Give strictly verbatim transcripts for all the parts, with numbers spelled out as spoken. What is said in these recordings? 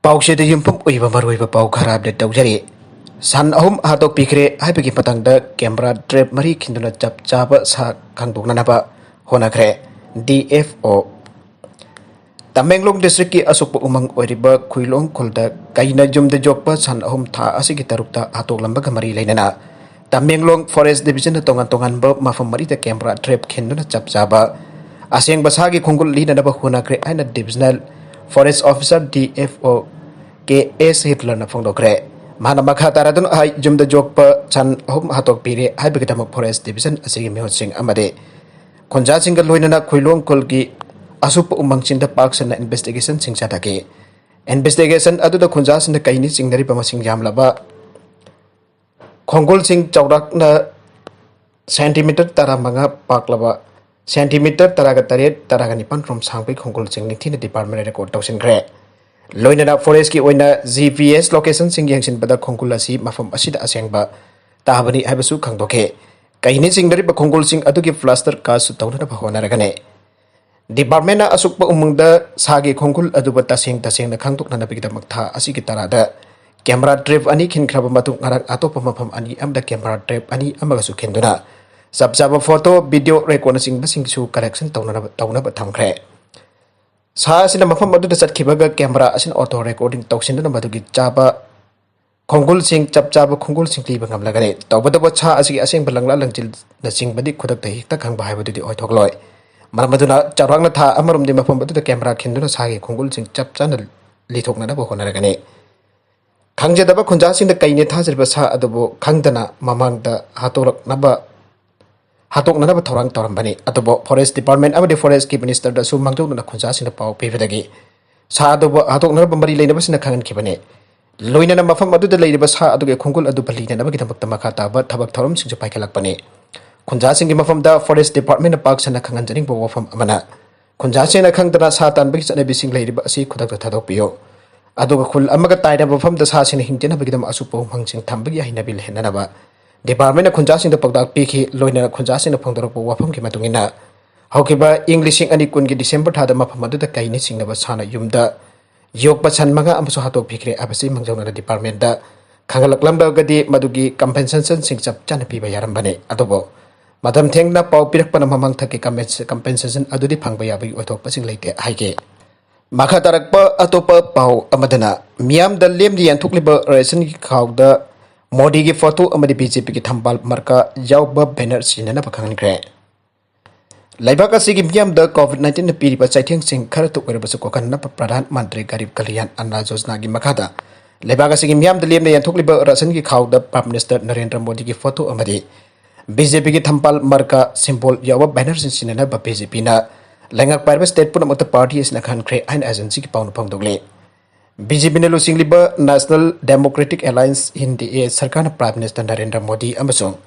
ꯄꯥꯎꯆꯦꯗ ꯌꯨꯝꯐꯝ ꯑꯣꯏꯕ ꯃꯔꯨꯑꯣꯏꯕ ꯄꯥꯎ ꯈꯔ ꯑꯞꯗꯦꯠ ꯇꯧꯖꯔꯤ꯫ ꯁꯟ ꯑꯍꯨꯝ ꯍꯥꯠꯇꯣꯛꯄꯤꯈ꯭ꯔꯦ ꯍꯥꯏꯕꯒꯤ ꯃꯇꯥꯡꯗ ꯀꯦꯃꯦꯔꯥ ꯇ꯭ꯔꯦꯞ ꯃꯔꯤ ꯈꯤꯟꯗꯨꯅ ꯆꯞ ꯆꯥꯕ ꯁꯥ ꯈꯪꯗꯣꯛꯅꯅꯕ ꯍꯣꯠꯅꯈ꯭ꯔꯦ꯫ ꯗꯤ ꯑꯦꯐ ꯑꯣ꯫ ꯇꯃꯦꯡꯂꯣꯡ ꯗꯤꯁꯇ꯭ꯔꯤꯛꯀꯤ ꯑꯁꯣꯛꯄ ꯎꯃꯪ ꯑꯣꯏꯔꯤꯕ ꯈꯨꯏꯂꯣꯡ ꯈꯨꯜꯗ ꯀꯩꯅ ꯌꯨꯝꯗ ꯌꯣꯛꯄ ꯁꯟ ꯑꯍꯨꯝ ꯊꯥ ꯑꯁꯤꯒꯤ ꯇꯔꯨꯛꯇ ꯍꯥꯠꯇꯣꯛꯂꯝꯕꯒ ꯃꯔꯤ ꯂꯩꯅꯅ ꯇꯃꯦꯡꯂꯣꯡ ꯐꯣꯔꯦꯁ ꯗꯤꯕꯤꯖꯟꯅ ꯇꯣꯉꯥꯟ ꯇꯣꯉꯥꯟꯕ ꯃꯐꯝ ꯃꯔꯤꯗ ꯀꯦꯃꯦꯔꯥ ꯇ꯭ꯔꯦꯞ ꯈꯤꯟꯗꯨꯅ ꯆꯞ ꯆꯥꯕ ꯑꯁꯦꯡꯕ ꯁꯥꯒꯤ ꯈꯣꯡꯒꯨꯜ ꯂꯤꯅꯅꯕ ꯍꯣꯠꯅꯈ꯭ꯔꯦ ꯍꯥꯏꯅ divisional forest officer D F O K ꯑꯦꯁ ꯍꯤꯠꯂꯔꯅ ꯐꯣꯡꯗꯣꯛꯈ꯭ꯔꯦ꯫ ꯃꯍꯥꯛꯅ ꯃꯈꯥ ꯇꯥꯔꯗꯨꯅ ꯍꯥꯏ, ꯌꯨꯝꯗ ꯌꯣꯛꯄ ꯁꯟ ꯑꯍꯨꯝ ꯍꯥꯠꯇꯣꯛꯄꯤꯔꯦ ꯍꯥꯏꯕꯒꯤꯗꯃꯛ ꯐꯣꯔꯦꯁ ꯗꯤꯕꯤꯖꯟ ꯑꯁꯤꯒꯤ ꯃꯤꯍꯨꯠꯁꯤꯡ ꯑꯃꯗꯤ ꯈꯨꯟꯖꯥꯁꯤꯡꯒ ꯂꯣꯏꯅꯅ ꯈꯨꯏꯂꯣꯡ ꯈꯨꯜꯒꯤ ꯑꯁꯨꯞꯄ ꯎꯃꯪꯁꯤꯡꯗ ꯄꯥꯛ ꯁꯟꯅ ꯏꯟꯚꯦꯁꯇꯤꯒꯦꯁꯟꯁꯤꯡ ꯆꯠꯊꯈꯤ꯫ ꯏꯟꯚꯦꯁꯇꯤꯒꯦꯁꯟ ꯑꯗꯨꯗ ꯈꯨꯟꯖꯥꯁꯤꯡꯗ ꯀꯩꯅꯤ ꯆꯤꯡꯅꯔꯤꯕ ꯃꯁꯤꯡ ꯌꯥꯝꯂꯕ ꯈꯣꯡꯒꯨꯜꯁꯤꯡ ꯆꯥꯎꯔꯥꯛꯅ ꯁꯦꯟꯇꯤꯃꯤꯇꯔ ꯇꯔꯥꯃꯉꯥ ꯄꯥꯛꯂꯕ, ꯁꯦꯟꯇꯤꯃꯤꯇꯔ ꯇꯔꯥꯒ ꯇꯔꯦꯠ, ꯇꯔꯥꯒ ꯅꯤꯄꯥꯟ ꯔꯣꯝ ꯁꯥꯡꯕꯒꯤ ꯈꯣꯡꯒꯨꯜꯁꯤꯡ ꯅꯤꯡꯊꯤꯅ ꯗꯤꯄꯥꯔꯠꯃꯦꯟꯅ ꯔꯦꯀꯣꯔꯗ ꯇꯧꯁꯤꯟꯈ꯭ꯔꯦ꯫ ꯂꯣꯏꯅꯅ ꯐꯣꯔꯦꯁꯀꯤ ꯑꯣꯏꯅ ꯖꯤ ꯄꯤ ꯑꯦꯁ ꯂꯣꯀꯦꯁꯟꯁꯤꯡ ꯌꯦꯡꯁꯤꯟꯕꯗ ꯈꯣꯡꯒꯨꯜ ꯑꯁꯤ ꯃꯐꯝ ꯑꯁꯤꯗ ꯑꯁꯦꯡꯕ ꯇꯥꯕꯅꯤ ꯍꯥꯏꯕꯁꯨ ꯈꯪꯗꯣꯛꯈꯤ꯫ ꯀꯩꯅꯤ ꯆꯤꯡꯅꯔꯤꯕ ꯈꯣꯡꯒꯨꯜꯁꯤꯡ ꯑꯗꯨꯒꯤ ꯄ꯭ꯂꯥꯁꯇꯔ ꯀꯥꯁꯁꯨ ꯇꯧꯅꯅꯕ ꯍꯣꯠꯅꯔꯒꯅꯤ꯫ ꯗꯤꯄꯥꯔꯠꯃꯦꯟꯅ ꯑꯁꯨꯛꯄ ꯎꯃꯪꯗ ꯁꯥꯒꯤ ꯈꯣꯡꯒꯨꯜ ꯑꯗꯨꯕꯨ ꯇꯁꯦꯡ ꯇꯁꯦꯡꯅ ꯈꯪꯗꯣꯛꯅꯅꯕꯒꯤꯗꯃꯛ ꯊꯥ ꯑꯁꯤꯒꯤ ꯇꯔꯥꯗ ꯀꯦꯃꯦꯔꯥ ꯇ꯭ꯔꯦꯞ ꯑꯅꯤ ꯈꯤꯟꯈ꯭ꯔꯕ ꯃꯇꯨꯡ ꯉꯔꯥꯡ ꯑꯇꯣꯞꯄ ꯃꯐꯝ ꯑꯅꯤ ꯑꯃꯗ ꯀꯦꯃꯦꯔꯥ ꯇ꯭ꯔꯦꯞ ꯑꯅꯤ ꯑꯃꯒꯁꯨ ꯈꯤꯟꯗꯨꯅ ꯆꯞ ꯆꯥꯕ ꯐꯣꯇꯣ, ꯚꯤꯗꯤꯑꯣ ꯔꯦꯀꯣꯔꯗꯅꯆꯤꯡꯕꯁꯤꯡꯁꯨ ꯀꯂꯦꯛꯁꯟ ꯇꯧꯅꯅꯕ, ꯇꯧꯅꯕ ꯊꯝꯈ꯭ꯔꯦ꯫ ꯁꯥ ꯑꯁꯤꯅ ꯃꯐꯝ ꯑꯗꯨꯗ ꯆꯠꯈꯤꯕꯒ ꯀꯦꯃꯦꯔꯥ ꯑꯁꯤꯅ ꯑꯣꯇꯣ ꯔꯦꯀꯣꯔꯗꯤꯡ ꯇꯧꯁꯤꯟꯗꯨꯅ ꯃꯗꯨꯒꯤ ꯆꯥꯕ ꯈꯣꯡꯒꯨꯜꯁꯤꯡ, ꯆꯞ ꯆꯥꯕ ꯈꯣꯡꯒꯨꯜꯁꯤꯡ ꯄꯤꯕ ꯉꯝꯂꯒꯅꯤ꯫ ꯇꯧꯕꯇꯕꯨ ꯁꯥ ꯑꯁꯤꯒꯤ ꯑꯁꯦꯡꯕ ꯂꯪꯂꯥ ꯂꯪꯖꯤꯜꯅꯆꯤꯡꯕꯗꯤ ꯈꯨꯗꯛꯇ ꯍꯦꯛꯇ ꯈꯪꯕ ꯍꯥꯏꯕꯗꯨꯗꯤ ꯑꯣꯏꯊꯣꯛꯂꯣꯏ꯫ ꯃꯔꯝ ꯑꯗꯨꯅ ꯆꯥꯎꯔꯥꯛꯅ ꯊꯥ ꯑꯃꯔꯣꯝꯗꯤ ꯃꯐꯝ ꯑꯗꯨꯗ ꯀꯦꯃꯦꯔꯥ ꯈꯤꯟꯗꯨꯅ ꯁꯥꯒꯤ ꯈꯣꯡꯒꯨꯜꯁꯤꯡ ꯆꯞ ꯆꯥꯅ ꯂꯤꯊꯣꯛꯅꯅꯕ ꯍꯣꯠꯅꯔꯒꯅꯤ꯫ ꯈꯪꯖꯗꯕ ꯈꯨꯟꯖꯥꯁꯤꯡꯗ ꯀꯩꯅꯦ ꯊꯥꯖꯔꯤꯕ ꯁꯥ ꯑꯗꯨꯕꯨ ꯈꯪꯗꯅ ꯃꯃꯥꯡꯗ ꯍꯥꯠꯇꯣꯔꯛꯅꯕ, ꯍꯥꯠꯇꯣꯛꯅꯅꯕ ꯊꯧꯔꯥꯡ ꯇꯧꯔꯝꯕꯅꯤ꯫ ꯑꯗꯨꯕꯨ ꯐꯣꯔꯦꯁ ꯗꯤꯄꯥꯔꯠꯃꯦꯟ ꯑꯃꯗꯤ ꯐꯣꯔꯦꯁꯀꯤ ꯃꯤꯅꯤꯁꯇꯔꯗꯁꯨ ꯃꯥꯡꯖꯧꯅꯅ ꯈꯨꯟꯖꯥꯁꯤꯡꯗ ꯄꯥꯎ ꯄꯤꯕꯗꯒꯤ ꯁꯥ ꯑꯗꯨꯕꯨ ꯍꯥꯠꯇꯣꯛꯅꯅꯕ ꯃꯔꯤ ꯂꯩꯅꯕꯁꯤꯡꯅ ꯈꯪꯍꯟꯈꯤꯕꯅꯤ꯫ ꯂꯣꯏꯅꯅ ꯃꯐꯝ ꯑꯗꯨꯗ ꯂꯩꯔꯤꯕ ꯁꯥ ꯑꯗꯨꯒꯤ ꯈꯣꯡꯒꯨꯜ ꯑꯗꯨ ꯕꯂꯤꯅꯅꯕꯒꯤꯗꯃꯛꯇ ꯃꯈꯥ ꯇꯥꯕ ꯊꯕꯛ ꯊꯧꯔꯝꯁꯤꯡꯁꯨ ꯄꯥꯏꯈꯠꯂꯛꯄꯅꯤ꯫ ꯈꯨꯟꯖꯥꯁꯤꯡꯒꯤ ꯃꯐꯝꯗ ꯐꯣꯔꯦꯁ ꯗꯤꯄꯥꯔꯠꯃꯦꯟꯅ ꯄꯥꯛ ꯁꯟꯅ ꯈꯪꯍꯟꯖꯅꯤꯡꯕ ꯋꯥꯐꯝ ꯑꯃꯅ, ꯈꯨꯟꯖꯥꯁꯤꯡꯅ ꯈꯪꯗꯅ ꯁꯥ ꯇꯥꯟꯕꯒꯤ ꯆꯠꯅꯕꯤꯁꯤꯡ ꯂꯩꯔꯤꯕ ꯑꯁꯤ ꯈꯨꯗꯛꯇ ꯊꯥꯗꯣꯛꯄꯤꯌꯨ꯫ ꯑꯗꯨꯒ ꯈꯨꯜ ꯑꯃꯒ ꯇꯥꯏꯔꯕ ꯃꯐꯝꯗ ꯁꯥꯁꯤꯡꯅ ꯍꯤꯡꯖꯅꯕꯒꯤꯗꯃꯛ ꯑꯁꯨꯛꯄ ꯎꯃꯪꯁꯤꯡ ꯊꯝꯕꯒꯤ ꯍꯩꯅꯕꯤ ꯂꯩꯍꯟꯅꯅꯕ ꯗꯤꯄꯥꯔꯠꯃꯦꯟꯅ ꯈꯨꯟꯖꯥꯁꯤꯡꯗ ꯄꯥꯎꯇꯥꯛ ꯄꯤꯈꯤ꯫ ꯂꯣꯏꯅꯅ ꯈꯨꯟꯖꯥꯁꯤꯡꯅ ꯐꯣꯡꯗꯣꯔꯛꯄ ꯋꯥꯐꯝꯒꯤ ꯃꯇꯨꯡ ꯏꯟꯅ, ꯍꯧꯈꯤꯕ ꯏꯪ ꯂꯤꯁꯤꯡ ꯑꯅꯤ ꯀꯨꯟꯒꯤ ꯗꯤꯁꯦꯝꯕꯔ ꯊꯥꯗ ꯃꯐꯝ ꯑꯗꯨꯗ ꯀꯩꯅꯤ ꯆꯤꯡꯅꯕ ꯁꯥꯅ ꯌꯨꯝꯗ ꯌꯣꯛꯄ ꯁꯟ ꯃꯉꯥ ꯑꯃꯁꯨ ꯍꯥꯠꯇꯣꯛꯄꯤꯈ꯭ꯔꯦ ꯍꯥꯏꯕꯁꯤ ꯃꯥꯡꯖꯧꯅꯅ departmentꯗ ꯈꯪꯍꯜꯂꯛꯂꯝꯂꯒꯗꯤ ꯃꯗꯨꯒꯤ compensationꯁꯤꯡ ꯆꯞ ꯆꯥꯅ ꯄꯤꯕ ꯌꯥꯔꯝꯕꯅꯤ꯫ ꯑꯗꯨꯕꯨ ꯃꯇꯝ ꯊꯦꯡꯅ ꯄꯥꯎ ꯄꯤꯔꯛꯄꯅ ꯃꯃꯥꯡꯊꯛꯀꯤ compensa-, compensation ꯑꯗꯨꯗꯤ ꯐꯪꯕ ꯌꯥꯕꯒꯤ ꯑꯣꯏꯊꯣꯛꯄꯁꯤꯡ ꯂꯩꯇꯦ ꯍꯥꯏꯈꯤ꯫ ꯃꯈꯥ ꯇꯥꯔꯛꯄ ꯑꯇꯣꯞꯄ ꯄꯥꯎ ꯑꯃꯗꯅ, ꯃꯤꯌꯥꯝꯗ ꯂꯦꯝꯅ ꯌꯦꯟꯊꯣꯛꯂꯤꯕ ꯔꯦꯁꯟꯒꯤ ꯈꯥꯎꯗ ꯃꯣꯗꯤꯒꯤ ꯐꯣꯇꯣ ꯑꯃꯗꯤ BJPꯒꯤ ꯊꯝꯕꯥꯜ ꯃꯥꯔꯀꯥ ꯌꯥꯎꯕ banner ꯁꯤꯖꯤꯟꯅꯅꯕ ꯈꯪꯍꯟꯈ꯭ꯔꯦ꯫ ꯂꯩꯕꯥꯛ ꯑꯁꯤꯒꯤ ꯃꯤꯌꯥꯝꯗ COVID nineteenꯅ ꯄꯤꯔꯤꯕ ꯆꯩꯊꯦꯡꯁꯤꯡ ꯈꯔꯇ ꯑꯣꯏꯔꯕꯁꯨ ꯀꯣꯛꯍꯟꯅꯕ ꯄ꯭ꯔꯙꯥꯟ ꯃꯟꯇ꯭ꯔꯤ ꯒꯔꯤꯕ ꯀꯜꯌꯥꯟ ꯑꯟꯅ ꯌꯣꯖꯅꯥꯒꯤ ꯃꯈꯥꯗ ꯂꯩꯕꯥꯛ ꯑꯁꯤꯒꯤ ꯃꯤꯌꯥꯝꯗ ꯂꯦꯝꯅ ꯌꯦꯟꯊꯣꯛꯂꯤꯕ ꯔꯦꯁꯟꯒꯤ ꯈꯥꯎꯗ Prime Minister ꯅꯔꯦꯟꯗ꯭ꯔ ꯃꯣꯗꯤꯒꯤ ꯐꯣꯇꯣ ꯑꯃꯗꯤ BJPꯒꯤ ꯊꯝꯕꯥꯜ ꯃꯥꯔꯀꯥ symbol ꯌꯥꯎꯕ bannerꯁꯤꯡ ꯁꯤꯖꯤꯟꯅꯅꯕ BJPꯅ ꯂꯩꯉꯥꯛ ꯄꯥꯏꯔꯤꯕ state ꯄꯨꯝꯅꯃꯛꯇ party ꯑꯁꯤꯅ ꯈꯟꯈ꯭ꯔꯦ ꯍꯥꯏꯅ agencyꯒꯤ ꯄꯥꯎꯅ ꯐꯣꯡꯗꯣꯛꯂꯤ꯫ BJPꯅ ꯂꯨꯆꯤꯡꯂꯤꯕ National Democratic Alliance, NDA, ꯁꯔꯀꯥꯔꯅ Prime Minister ꯅꯔꯦꯟꯗ꯭ꯔ ꯃꯣꯗꯤ ꯑꯃꯁꯨꯡ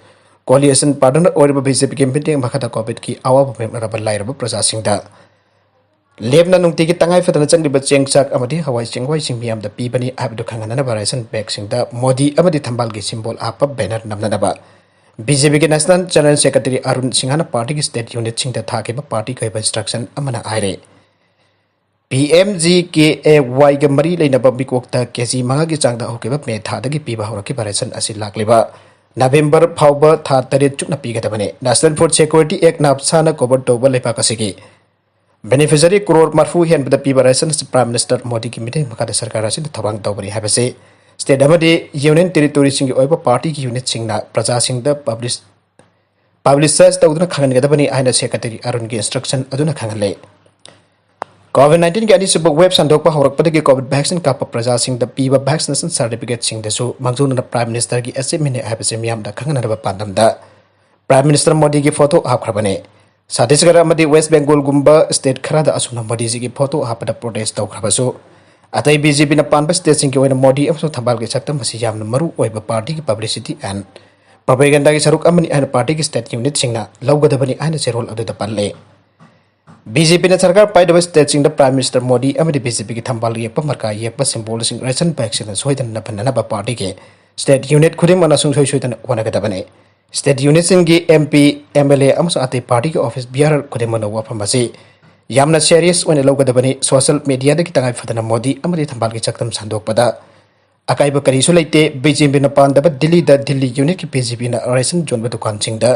coalition partner ꯑꯣꯏꯔꯤꯕ BJPꯒꯤ ꯃꯤꯠꯌꯦꯡ ꯃꯈꯥꯗ COVIDꯀꯤ ꯑꯋꯥꯕ ꯃꯥꯌꯣꯛꯅꯔꯕ ꯂꯥꯏꯔꯕ ꯄ꯭ꯔꯖꯥꯁꯤꯡꯗ ꯂꯦꯝꯅ ꯅꯨꯡꯇꯤꯒꯤ ꯇꯉꯥꯏ ꯐꯗꯅ ꯆꯪꯂꯤꯕ ꯆꯦꯡ ꯆꯥꯛ ꯑꯃꯗꯤ ꯍꯋꯥꯏ ꯆꯦꯡꯋꯥꯏꯁꯤꯡ ꯃꯤꯌꯥꯝꯗ ꯄꯤꯕꯅꯤ ꯍꯥꯏꯕꯗꯨ ꯈꯪꯍꯟꯅꯅꯕ ration bagꯁꯤꯡꯗ ꯃꯣꯗꯤ ꯑꯃꯗꯤ ꯊꯝꯕꯥꯜꯒꯤ symbol ꯍꯥꯞꯄ banner ꯅꯝꯅꯅꯕ BJPꯒꯤ National General Secretary Arun ꯁꯤꯡꯍꯅ partyꯒꯤ state unitꯁꯤꯡꯗ ꯊꯥꯈꯤꯕ partyꯒꯤ ꯑꯣꯏꯕ instruction ꯑꯃꯅ ꯍꯥꯏꯔꯦ꯫ PMGKAYꯒ ꯃꯔꯤ ꯂꯩꯅꯕ ꯃꯤꯀꯣꯛꯇ KG ꯃꯉꯥꯒꯤ ꯆꯥꯡꯗ ꯍꯧꯈꯤꯕ May ꯊꯥꯗꯒꯤ ꯄꯤꯕ ꯍꯧꯔꯛꯈꯤꯕ ration ꯑꯁꯤ ꯂꯥꯛꯂꯤꯕ November ꯐꯥꯎꯕ ꯊꯥ ꯇꯔꯦꯠ ꯆꯨꯞꯅ ꯄꯤꯒꯗꯕꯅꯤ꯫ National Food Security Act, NAFSAꯅ cover ꯇꯧꯕ ꯂꯩꯕꯥꯛ ꯑꯁꯤꯒꯤ beneficiary ꯀ꯭ꯔꯣꯔ ꯃꯔꯤꯐꯨ ꯍꯦꯟꯕꯗ ꯄꯤꯕ ration ꯑꯁꯤ Prime Minister ꯃꯣꯗꯤꯒꯤ ꯃꯤꯠꯌꯦꯡ ꯃꯈꯥꯗ ꯁꯔꯀꯥꯔ ꯑꯁꯤꯅ ꯊꯧꯔꯥꯡ ꯇꯧꯕꯅꯤ ꯍꯥꯏꯕꯁꯤ state ꯑꯃꯗꯤ union territoryꯁꯤꯡꯒꯤ ꯑꯣꯏꯕ partyꯒꯤ unitꯁꯤꯡꯅ ꯄ꯭ꯔꯖꯥꯁꯤꯡꯗ publish, publicize ꯇꯧꯗꯨꯅ ꯈꯪꯍꯟꯒꯗꯕꯅꯤ ꯍꯥꯏꯅ Secretary ꯑꯔꯨꯟꯒꯤ instruction ꯑꯗꯨꯅ ꯈꯪꯍꯜꯂꯤ꯫ COVID nineteenꯒꯤ ꯑꯅꯤꯁꯨꯕ wave ꯁꯟꯗꯣꯛꯄ ꯍꯧꯔꯛꯄꯗꯒꯤ COVID vaccine ꯀꯥꯞꯄ ꯄ꯭ꯔꯖꯥꯁꯤꯡꯗ ꯄꯤꯕ vaccination certificateꯁꯤꯡꯗꯁꯨ ꯃꯥꯡꯖꯧꯅꯅ Prime Ministerꯒꯤ achievementꯅꯤ ꯍꯥꯏꯕꯁꯤ ꯃꯤꯌꯥꯝꯗ ꯈꯪꯍꯟꯅꯕ ꯄꯥꯟꯗꯝꯗ Prime Minister ꯃꯣꯗꯤꯒꯤ ꯐꯣꯇꯣ ꯍꯥꯞꯈ꯭ꯔꯕꯅꯤ꯫ ꯆꯇꯤꯁꯒꯔ ꯑꯃꯗꯤ West Bengalꯒꯨꯝꯕ state ꯈꯔꯗ ꯑꯁꯨꯝꯅ ꯃꯣꯗꯤꯖꯤꯒꯤ ꯐꯣꯇꯣ ꯍꯥꯞꯄꯗ protest ꯇꯧꯈ꯭ꯔꯕꯁꯨ, ꯑꯇꯩ BJPꯅ ꯄꯥꯟꯕ stateꯁꯤꯡꯒꯤ ꯑꯣꯏꯅ ꯃꯣꯗꯤ ꯑꯃꯁꯨꯡ ꯊꯝꯕꯥꯜꯒꯤ ꯁꯛꯇꯝ ꯑꯁꯤ ꯌꯥꯝꯅ ꯃꯔꯨ ꯑꯣꯏꯕ partyꯒꯤ publicity and propagandaꯒꯤ ꯁꯔꯨꯛ ꯑꯃꯅꯤ ꯍꯥꯏꯅ partyꯒꯤ state unitꯁꯤꯡꯅ ꯂꯧꯒꯗꯕꯅꯤ ꯍꯥꯏꯅ ꯆꯦꯔꯣꯜ ꯑꯗꯨꯗ ꯄꯜꯂꯤ꯫ BJPꯅ ꯁꯔꯀꯥꯔ ꯄꯥꯏꯗꯕ stateꯁꯤꯡꯗ Prime Minister ꯃꯣꯗꯤ ꯑꯃꯗꯤ BJPꯒꯤ ꯊꯝꯕꯥꯜ ꯌꯦꯛꯄ ꯃꯥꯔꯀꯥ ꯌꯦꯛꯄ symbolꯁꯤꯡ ration bagꯁꯤꯡꯅ ꯁꯣꯏꯗꯅ ꯅꯝꯍꯟꯅꯅꯕ partyꯒꯤ state unit ꯈꯨꯗꯤꯡꯃꯛꯅ ꯁꯨꯡꯁꯣꯏ ꯁꯣꯏꯗꯅ ꯍꯣꯠꯅꯒꯗꯕꯅꯤ꯫ State unitꯁꯤꯡꯒꯤ MP, MLA ꯑꯃꯁꯨꯡ ꯑꯇꯩ partyꯒꯤ office bearer ꯈꯨꯗꯤꯡꯃꯛꯅ ꯋꯥꯐꯝ ꯑꯁꯤ ꯌꯥꯝꯅ ꯁꯦꯔꯤꯌꯁ ꯑꯣꯏꯅ ꯂꯧꯒꯗꯕꯅꯤ꯫ ꯁꯣꯁꯤꯌꯦꯜ ꯃꯤꯗꯤꯌꯥꯗꯒꯤ ꯇꯉꯥꯏ ꯐꯗꯅ ꯃꯣꯗꯤ ꯑꯃꯗꯤ ꯊꯝꯕꯥꯜꯒꯤ ꯆꯥꯛꯇꯝ ꯁꯟꯗꯣꯛꯄꯗ ꯑꯀꯥꯏꯕ ꯀꯔꯤꯁꯨ ꯂꯩꯇꯦ꯫ ꯕꯤ ꯖꯦ ꯄꯤꯅ ꯄꯥꯟꯗꯕ ꯗꯤꯜꯂꯤꯗ ꯗꯤꯜꯂꯤ ꯌꯨꯅꯤꯠꯀꯤ ꯕꯤ ꯖꯦ ꯄꯤꯅ ꯔꯦꯁꯟ ꯌꯣꯟꯕ ꯗꯨꯀꯥꯟꯁꯤꯡꯗ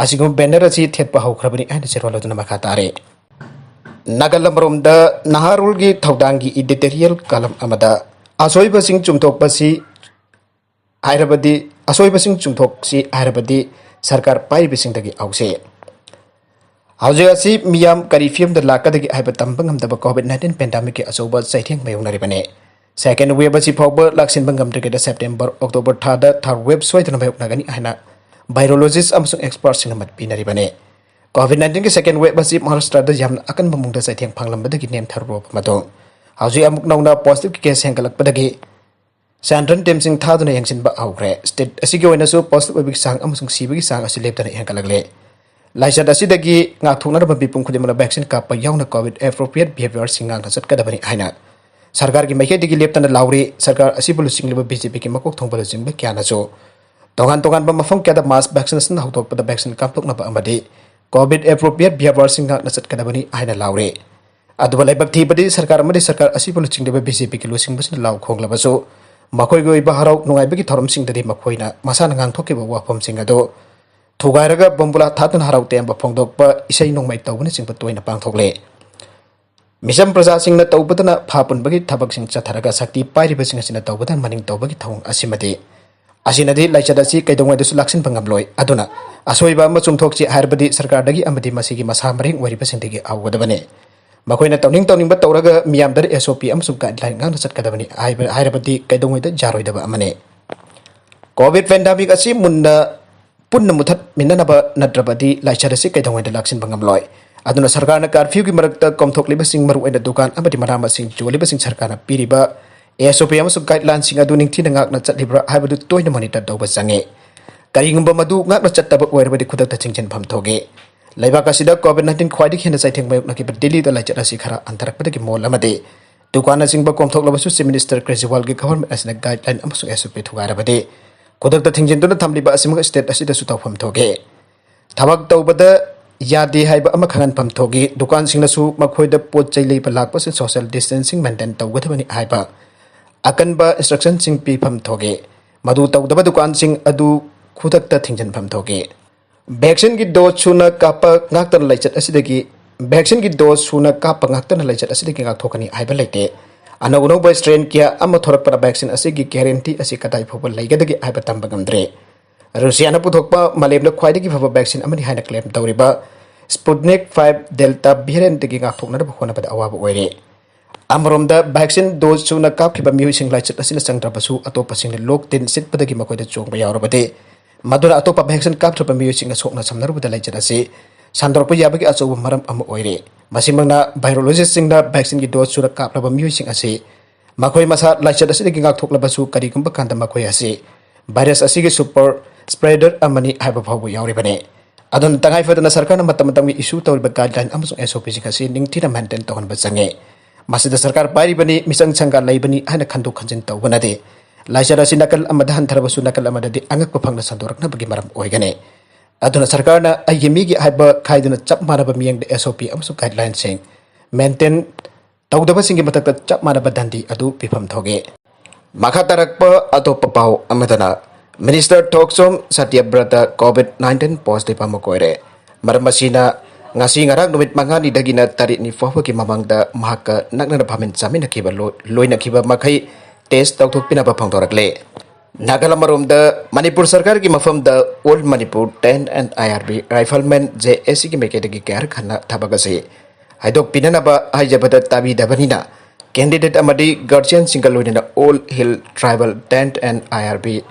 ꯑꯁꯤꯒꯨꯝꯕ ꯕꯦꯅꯔ ꯑꯁꯤ ꯊꯦꯠꯄ ꯍꯧꯈ꯭ꯔꯕꯅꯤ ꯍꯥꯏꯅ ꯆꯦꯔꯣꯜ ꯑꯗꯨꯅ ꯃꯈꯥ ꯇꯥꯔꯦ꯫ ꯅꯥꯒꯜ ꯑꯃꯔꯣꯝꯗ ꯅꯍꯥꯔꯣꯜꯒꯤ ꯊꯧꯗꯥꯡꯒꯤ ꯏꯗꯤꯇꯣꯔꯤꯌꯦꯜ ꯀꯥꯂꯝ ꯑꯃꯗ ꯑꯁꯣꯏꯕꯁꯤꯡ ꯆꯨꯝꯊꯣꯛꯄꯁꯤ ꯍꯥꯏꯔꯕꯗꯤ, ꯑꯁꯣꯏꯕꯁꯤꯡ ꯆꯨꯝꯊꯣꯛꯁꯤ ꯍꯥꯏꯔꯕꯗꯤ ꯁꯔꯀꯥꯔ ꯄꯥꯏꯔꯤꯕꯁꯤꯡꯗꯒꯤ ꯍꯧꯁꯤ꯫ ꯍꯧꯖꯤꯛ ꯑꯁꯤ ꯃꯤꯌꯥꯝ ꯀꯔꯤ ꯐꯤꯕꯝꯗ ꯂꯥꯛꯀꯗꯒꯦ ꯍꯥꯏꯕ ꯇꯝꯕ ꯉꯝꯗꯕ ꯀꯣꯚꯤꯗ ꯅꯥꯏꯟꯇꯤꯟ ꯄꯦꯟꯗꯥꯃꯤꯛꯀꯤ ꯑꯆꯧꯕ ꯆꯩꯊꯦꯡ ꯃꯥꯌꯣꯛꯅꯔꯤꯕꯅꯤ꯫ ꯁꯦꯀꯦꯟ ꯋꯦꯕ ꯑꯁꯤ ꯐꯥꯎꯕ ꯂꯥꯛꯁꯤꯟꯕ ꯉꯝꯗ꯭ꯔꯤꯉꯩꯗ ꯁꯦꯞꯇꯦꯝꯕꯔ, ꯑꯣꯛꯇꯣꯕꯔ ꯊꯥꯗ ꯊꯥꯔꯗ ꯋꯦꯕ ꯁꯣꯏꯗꯅ ꯃꯥꯌꯣꯛꯅꯒꯅꯤ ꯍꯥꯏꯅ ꯚꯥꯏꯔꯣꯂꯣꯖꯤꯁ ꯑꯃꯁꯨꯡ ꯑꯦꯛꯁꯄꯔꯠꯁꯤꯡꯅ ꯃꯠ ꯄꯤꯅꯔꯤꯕꯅꯤ꯫ ꯀꯣꯚꯤꯗ ꯅꯥꯏꯟꯇꯤꯟꯒꯤ ꯁꯦꯀꯦꯟ ꯋꯦꯕ ꯑꯁꯤ ꯃꯍꯥꯔꯥꯁꯇ꯭ꯔꯗ ꯌꯥꯝꯅ ꯑꯀꯟꯕ ꯃꯑꯣꯡꯗ ꯆꯩꯊꯦꯡ ꯐꯪꯂꯝꯕꯗꯒꯤ ꯅꯦꯝꯊꯔꯨꯔꯕ ꯃꯇꯨꯡ, ꯍꯧꯖꯤꯛ ꯑꯃꯨꯛ ꯅꯧꯅ ꯄꯣꯖꯤꯇꯤꯚꯀꯤ ꯀꯦꯁ ꯍꯦꯟꯒꯠꯂꯛꯄꯗꯒꯤ ꯁꯦꯟꯇ꯭ꯔꯦꯜ ꯇꯤꯝꯁꯤꯡ ꯊꯥꯗꯨꯅ ꯌꯦꯡꯁꯤꯟꯕ ꯍꯧꯈ꯭ꯔꯦ꯫ ꯁ꯭ꯇꯦꯠ ꯑꯁꯤꯒꯤ ꯑꯣꯏꯅꯁꯨ ꯄꯣꯖꯤꯇꯤꯚ ꯑꯣꯏꯕꯒꯤ ꯆꯥꯡ ꯑꯃꯁꯨꯡ ꯁꯤꯕꯒꯤ ꯆꯥꯡ ꯑꯁꯤ ꯂꯦꯞꯇꯅ ꯍꯦꯟꯒꯠꯂꯛꯂꯦ꯫ ꯂꯥꯏꯆꯠ ꯑꯁꯤꯗꯒꯤ ꯉꯥꯛꯊꯣꯛꯅꯅꯕ ꯃꯤꯄꯨꯝ ꯈꯨꯗꯤꯡꯃꯛꯅ ꯚꯦꯛꯁꯤꯟ ꯀꯥꯞꯄ ꯌꯥꯎꯅ ꯀꯣꯚꯤꯗ ꯑꯦꯄ꯭ꯔꯣꯄ꯭ꯔꯤꯌꯦꯠ ꯕꯤꯍꯦꯕꯤꯌꯔꯁꯤꯡ ꯉꯥꯛꯅ ꯆꯠꯀꯗꯕꯅꯤ ꯍꯥꯏꯅ ꯁꯔꯀꯥꯔꯒꯤ ꯃꯥꯏꯀꯩꯗꯒꯤ ꯂꯦꯞꯇꯅ ꯂꯥꯎꯔꯤ꯫ ꯁꯔꯀꯥꯔ ꯑꯁꯤꯕꯨ ꯂꯨꯆꯤꯡꯂꯤꯕ ꯕꯤ ꯖꯦ ꯄꯤꯒꯤ ꯃꯀꯣꯛ ꯊꯣꯡꯕ ꯂꯨꯆꯤꯡꯕ ꯀꯌꯥꯅꯁꯨ ꯇꯣꯉꯥꯟ ꯇꯣꯉꯥꯟꯕ ꯃꯐꯝ ꯀꯌꯥꯗ ꯃꯥꯁ ꯚꯦꯛꯁꯤꯅꯦꯁꯟ ꯍꯧꯗꯣꯛꯄꯗ ꯚꯦꯛꯁꯤꯟ ꯀꯥꯞꯊꯣꯛꯅꯕ ꯑꯃꯗꯤ ꯀꯣꯚꯤꯗ ꯑꯦꯄ꯭ꯔꯣꯄ꯭ꯔꯤꯌꯦꯠ ꯕꯤꯍꯦꯕꯤꯌꯔꯁꯤꯡ ꯉꯥꯛꯅ ꯆꯠꯀꯗꯕꯅꯤ ꯍꯥꯏꯅ ꯂꯥꯎꯔꯤ꯫ ꯑꯗꯨꯕꯨ ꯂꯥꯏꯕꯛ ꯊꯤꯕꯗꯤ ꯁꯔꯀꯥꯔ ꯑꯃꯗꯤ ꯁꯔꯀꯥꯔ ꯑꯁꯤꯕꯨ ꯂꯨꯆꯤꯡꯂꯤꯕ ꯕꯤ ꯖꯦ ꯄꯤꯒꯤ ꯂꯨꯆꯤꯡꯕꯁꯤꯡꯅ ꯂꯥꯎ ꯈꯣꯡꯂꯕꯁꯨ ꯃꯈꯣꯏꯒꯤ ꯑꯣꯏꯕ ꯍꯔꯥꯎ ꯅꯨꯡꯉꯥꯏꯕꯒꯤ ꯊꯧꯔꯝꯁꯤꯡꯗꯗꯤ ꯃꯈꯣꯏꯅ ꯃꯁꯥꯅ ꯉꯥꯡꯊꯣꯛꯈꯤꯕ ꯋꯥꯐꯝꯁꯤꯡ ꯑꯗꯨ ꯊꯨꯒꯥꯏꯔꯒ ꯕꯣꯝꯕꯨꯂꯥ ꯊꯥꯗꯨꯅ ꯍꯔꯥꯎ ꯇꯌꯥꯝꯕ ꯐꯣꯡꯗꯣꯛꯄ, ꯏꯁꯩ ꯅꯣꯡꯃꯥꯏ ꯇꯧꯕꯅꯆꯤꯡꯕ ꯇꯣꯏꯅ ꯄꯥꯡꯊꯣꯛꯂꯦ꯫ ꯃꯤꯆꯝ ꯄ꯭ꯔꯖꯥꯁꯤꯡꯅ ꯇꯧꯕꯗꯅ ꯐꯥ ꯄꯨꯟꯕꯒꯤ ꯊꯕꯛꯁꯤꯡ ꯆꯠꯊꯔꯒ ꯁꯛꯇꯤ ꯄꯥꯏꯔꯤꯕꯁꯤꯡ ꯑꯁꯤꯅ ꯇꯧꯕꯗ ꯃꯅꯤꯡ ꯇꯧꯕꯒꯤ ꯊꯧꯑꯣꯡ ꯑꯁꯤꯃꯗꯤ, ꯑꯁꯤꯅꯗꯤ ꯂꯥꯏꯆꯠ ꯑꯁꯤ ꯀꯩꯗꯧꯉꯩꯗꯁꯨ ꯂꯥꯛꯁꯤꯟꯕ ꯉꯝꯂꯣꯏ꯫ ꯑꯗꯨꯅ ꯑꯁꯣꯏꯕ ꯑꯃ ꯆꯨꯝꯊꯣꯛꯁꯤ ꯍꯥꯏꯔꯕꯗꯤ ꯁꯔꯀꯥꯔꯗꯒꯤ ꯑꯃꯗꯤ ꯃꯁꯤꯒꯤ ꯃꯁꯥ ꯃꯔꯦꯡ ꯑꯣꯏꯔꯤꯕꯁꯤꯡꯗꯒꯤ ꯍꯧꯒꯗꯕꯅꯤ꯫ ꯃꯈꯣꯏꯅ ꯇꯧꯅꯤꯡ ꯇꯧꯅꯤꯡꯕ ꯇꯧꯔꯒ ꯃꯤꯌꯥꯝꯗ ꯑꯦꯁ ꯑꯣ ꯄꯤ ꯑꯃꯁꯨꯡ ꯒꯥꯏꯗꯂꯥꯏꯟ ꯉꯥꯛꯅ ꯆꯠꯀꯗꯕꯅꯤ ꯍꯥꯏꯕ-, ꯍꯥꯏꯔꯕꯗꯤ ꯀꯩꯗꯧꯉꯩꯗ ꯌꯥꯔꯣꯏꯗꯕ ꯑꯃꯅꯤ꯫ ꯀꯣꯚꯤꯗ ꯄꯦꯟꯗꯥꯃꯤꯛ ꯑꯁꯤ ꯃꯨꯟꯅ ꯄꯨꯟꯅ ꯃꯨꯊꯠꯃꯤꯟꯅꯅꯕ ꯅꯠꯇ꯭ꯔꯕꯗꯤ ꯂꯥꯏꯆꯠ ꯑꯁꯤ ꯀꯩꯗꯧꯉꯩꯗ ꯂꯥꯛꯁꯤꯟꯕ ꯉꯝꯂꯣꯏ꯫ ꯑꯗꯨꯅ ꯁꯔꯀꯥꯔꯅ ꯀꯥꯔꯐ꯭ꯌꯨꯒꯤ ꯃꯔꯛꯇ ꯀꯣꯝꯊꯣꯛꯂꯤꯕꯁꯤꯡ, ꯃꯔꯨꯑꯣꯏꯅ ꯗꯨꯀꯥꯟ ꯑꯃꯗꯤ ꯃꯅꯥ ꯃꯁꯤꯡ ꯌꯣꯜꯂꯤꯕꯁꯤꯡ ꯁꯔꯀꯥꯔꯅ ꯄꯤꯔꯤꯕ ꯑꯦꯁ ꯑꯣ ꯄꯤ ꯑꯃꯁꯨꯡ ꯒꯥꯏꯗꯂꯥꯏꯟꯁꯤꯡ ꯑꯗꯨ ꯅꯤꯡꯊꯤꯅ ꯉꯥꯛꯅ ꯆꯠꯂꯤꯕ꯭ꯔꯥ ꯍꯥꯏꯕꯗꯨ ꯇꯣꯏꯅ ꯃꯣꯅꯤꯇꯔ ꯇꯧꯕ ꯆꯪꯉꯤ꯫ ꯀꯔꯤꯒꯨꯝꯕ ꯃꯗꯨ ꯉꯥꯛꯅ ꯆꯠꯇꯕ ꯑꯣꯏꯔꯕꯗꯤ ꯈꯨꯗꯛꯇ ꯊꯤꯡꯖꯤꯟꯐꯝ ꯊꯣꯛꯏ꯫ ꯂꯩꯕꯥꯛ ꯑꯁꯤꯗ ꯀꯣꯚꯤꯗ ꯅꯥꯏꯟꯇꯤꯟ ꯈ꯭ꯋꯥꯏꯗꯒꯤ ꯍꯦꯟꯅ ꯆꯩꯊꯦꯡ ꯃꯥꯌꯣꯛꯅꯈꯤꯕ ꯗꯤꯜꯂꯤꯗ ꯂꯥꯏꯆꯠ ꯑꯁꯤ ꯈꯔ ꯍꯟꯊꯔꯛꯄꯗꯒꯤ ꯃꯣꯜ ꯑꯃꯗꯤ ꯗꯨꯀꯥꯟꯅꯆꯤꯡꯕ ꯀꯣꯝꯊꯣꯛꯂꯕꯁꯨ ꯆꯤꯐ ꯃꯤꯅꯤꯁꯇꯔ ꯀꯦꯖ꯭ꯔꯤꯋꯥꯜꯒꯤ ꯒꯚꯔꯟꯃꯦꯟꯠ ꯑꯁꯤꯅ ꯒꯥꯏꯗꯂꯥꯏꯟ ꯑꯃꯁꯨꯡ ꯑꯦꯁ ꯑꯣ ꯄꯤ ꯊꯨꯒꯥꯏꯔꯕꯗꯤ ꯈꯨꯗꯛꯇ ꯊꯤꯡꯖꯤꯟꯗꯨꯅ ꯊꯝꯂꯤꯕ ꯑꯁꯤꯃꯛ ꯁ꯭ꯇꯦꯠ ꯑꯁꯤꯗꯁꯨ ꯇꯧꯐꯝ ꯊꯣꯛꯏ꯫ ꯊꯕꯛ ꯇꯧꯕꯗ ꯌꯥꯗꯦ ꯍꯥꯏꯕ ꯑꯃ ꯈꯪꯍꯟꯐꯝ ꯊꯣꯛꯏ꯫ ꯗꯨꯀꯥꯟꯁꯤꯡꯅꯁꯨ ꯃꯈꯣꯏꯗ ꯄꯣꯠ ꯆꯩ ꯂꯩꯕ ꯂꯥꯛꯄꯁꯤꯡ social distancing maintain ꯇꯧꯒꯗꯕꯅꯤ ꯍꯥꯏꯕ ꯑꯀꯟꯕ instructionꯁꯤꯡ ꯄꯤꯐꯝ ꯊꯣꯛꯏ꯫ ꯃꯗꯨ ꯇꯧꯗꯕ ꯗꯨꯀꯥꯟꯁꯤꯡ ꯑꯗꯨ ꯈꯨꯗꯛꯇ ꯊꯤꯡꯖꯤꯟꯐꯝ ꯊꯣꯛꯏ꯫ Vaccineꯒꯤ dose ꯁꯨꯅ ꯀꯥꯞꯄ ꯉꯥꯛꯇꯅ ꯂꯥꯏꯆꯠ ꯑꯁꯤꯗꯒꯤ Vaccineꯒꯤ dose ꯁꯨꯅ ꯀꯥꯞꯄ ꯉꯥꯛꯇꯅ ꯂꯥꯏꯆꯠ ꯑꯁꯤꯗꯒꯤ ꯉꯥꯛꯊꯣꯛꯀꯅꯤ ꯍꯥꯏꯕ ꯂꯩꯇꯦ꯫ ꯑꯅꯧ ꯑꯅꯧꯕ strain ꯀꯌꯥ ꯑꯃ ꯊꯣꯔꯛꯄꯅ vaccine ꯑꯁꯤꯒꯤ guarantee ꯑꯁꯤ ꯀꯗꯥꯏ ꯐꯥꯎꯕ ꯂꯩꯒꯗꯒꯦ ꯍꯥꯏꯕ ꯇꯝꯕ ꯉꯝꯗ꯭ꯔꯦ꯫ ꯔꯨꯁꯤꯌꯥꯅ ꯄꯨꯊꯣꯛꯄ ꯃꯥꯂꯦꯝꯗ ꯈ꯭ꯋꯥꯏꯗꯒꯤ ꯐꯕ vaccine ꯑꯃꯅꯤ ꯍꯥꯏꯅ claim ꯇꯧꯔꯤꯕ Sputnik five Delta variantꯗꯒꯤ ꯉꯥꯛꯊꯣꯛꯅꯅꯕ ꯍꯣꯠꯅꯕꯗ ꯑꯋꯥꯕ ꯑꯣꯏꯔꯦ꯫ ꯑꯃꯔꯣꯝꯗ, vaccine dose ꯁꯨꯅ ꯀꯥꯞꯈꯤꯕ ꯃꯤꯑꯣꯏꯁꯤꯡ ꯂꯥꯏꯆꯠ ꯑꯁꯤꯅ ꯆꯪꯗ꯭ꯔꯕꯁꯨ, ꯑꯇꯣꯞꯄꯁꯤꯡꯅ ꯂꯣꯛ ꯇꯤꯟ ꯁꯤꯠꯄꯗꯒꯤ ꯃꯈꯣꯏꯗ ꯆꯣꯡꯕ ꯌꯥꯎꯔꯕꯗꯤ, ꯃꯗꯨꯅ ꯑꯇꯣꯞꯄ vaccine ꯀꯥꯞꯇ꯭ꯔꯕ ꯃꯤꯑꯣꯏꯁꯤꯡꯒ ꯁꯣꯛꯅ ꯁꯝꯅꯔꯨꯕꯗ ꯂꯥꯏꯆꯠ ꯑꯁꯤ ꯁꯟꯗꯣꯔꯛꯄ ꯌꯥꯕꯒꯤ ꯑꯆꯧꯕ ꯃꯔꯝ ꯑꯃ ꯑꯣꯏꯔꯦ꯫ ꯃꯁꯤꯃꯛꯅ virologistꯁꯤꯡꯅ vaccineꯒꯤ dose ꯁꯨꯅ ꯀꯥꯞꯂꯕ ꯃꯤꯑꯣꯏꯁꯤꯡ ꯑꯁꯤ ꯃꯈꯣꯏ ꯃꯁꯥ ꯂꯥꯏꯆꯠ ꯑꯁꯤꯗꯒꯤ ꯉꯥꯛꯊꯣꯛꯂꯕꯁꯨ, ꯀꯔꯤꯒꯨꯝꯕ ꯀꯥꯟꯗ ꯃꯈꯣꯏ ꯑꯁꯤ virus ꯑꯁꯤꯒꯤ super spreader ꯑꯃꯅꯤ ꯍꯥꯏꯕ ꯐꯥꯎꯕ ꯌꯥꯎꯔꯤꯕꯅꯤ꯫ ꯑꯗꯨꯅ ꯇꯉꯥꯏ ꯐꯗꯅ ꯁꯔꯀꯥꯔꯅ ꯃꯇꯝ ꯃꯇꯝꯒꯤ issue ꯇꯧꯔꯤꯕ guideline ꯑꯃꯁꯨꯡ SOPꯁꯤꯡ ꯑꯁꯤ ꯅꯤꯡꯊꯤꯅ maintain ꯇꯧꯍꯟꯕ ꯆꯪꯉꯤ꯫ ꯃꯁꯤꯗ ꯁꯔꯀꯥꯔ ꯄꯥꯏꯔꯤꯕꯅꯤ, ꯃꯤꯆꯪ ꯁꯪꯒꯥ ꯂꯩꯕꯅꯤ ꯍꯥꯏꯅ ꯈꯟꯗꯣꯛ ꯈꯟꯖꯤꯟ ꯇꯧꯕꯅꯗꯤ ꯂꯥꯏꯆꯠ ꯑꯁꯤ ꯅꯥꯀꯜ ꯑꯃꯗ ꯍꯟꯊꯔꯕꯁꯨ ꯅꯥꯀꯜ ꯑꯃꯗꯗꯤ ꯑꯉꯛꯄ ꯐꯪꯅ ꯁꯟꯗꯣꯔꯛꯅꯕꯒꯤ ꯃꯔꯝ ꯑꯣꯏꯒꯅꯤ꯫ ꯑꯗꯨꯅ ꯁꯔꯀꯥꯔꯅ ꯑꯩꯒꯤ ꯃꯤꯒꯤ ꯍꯥꯏꯕ ꯈꯥꯏꯗꯅ ꯆꯞ ꯃꯥꯟꯅꯕ ꯃꯤꯠꯌꯦꯡꯗ SOP ꯑꯃꯁꯨꯡ guidelineꯁꯤꯡ maintain ꯇꯧꯗꯕꯁꯤꯡꯒꯤ ꯃꯊꯛꯇ ꯆꯞ ꯃꯥꯟꯅꯕ ꯗꯟꯗꯤ ꯑꯗꯨ ꯄꯤꯐꯝ ꯊꯣꯛꯏ꯫ ꯃꯈꯥ ꯇꯥꯔꯛꯄ ꯑꯇꯣꯞꯄ ꯄꯥꯎ ꯑꯃꯗꯅ, Minister ꯊꯣꯛꯆꯣꯝ ꯁꯇ꯭ꯌꯕ꯭ꯔꯇ COVID nineteen positive ꯑꯃ ꯑꯣꯏꯔꯦ꯫ ꯃꯔꯝ ꯑꯁꯤꯅ, ꯉꯁꯤ ꯉꯔꯥꯡ ꯅꯨꯃꯤꯠ ꯃꯉꯥꯅꯤꯗꯒꯤꯅ ꯇꯔꯦꯠꯅꯤ ꯐꯥꯎꯕꯒꯤ ꯃꯃꯥꯡꯗ ꯃꯍꯥꯛꯀ ꯅꯛꯅꯅ ꯐꯝꯃꯤꯟ ꯆꯥꯃꯤꯟꯅꯈꯤꯕ ꯂꯣ-, ꯂꯣꯏꯅꯈꯤꯕ ꯃꯈꯩ test ꯇꯧꯊꯣꯛꯄꯤꯅꯕ ꯐꯣꯡꯗꯣꯔꯛꯂꯦ꯫ ꯅꯥꯀꯜ ꯑꯃꯔꯣꯝꯗ, ꯃꯅꯤꯄꯨꯔ ꯁꯔꯀꯥꯔꯒꯤ ꯃꯐꯝꯗ All Manipur Tent and IRB Riflemen, JACꯒꯤ ꯃꯥꯏꯀꯩꯗꯒꯤ ꯀꯌꯥꯔꯛ ꯍꯟꯅ ꯊꯕꯛ ꯑꯁꯤ ꯍꯥꯏꯗꯣꯛꯄꯤꯅꯅꯕ ꯍꯥꯏꯖꯕꯗ ꯇꯥꯕꯤꯗꯕꯅꯤꯅ, candidate ꯑꯃꯗꯤ guardianꯁꯤꯡꯒ ꯂꯣꯏꯅꯅ All Hill Tribal Tent and IRB,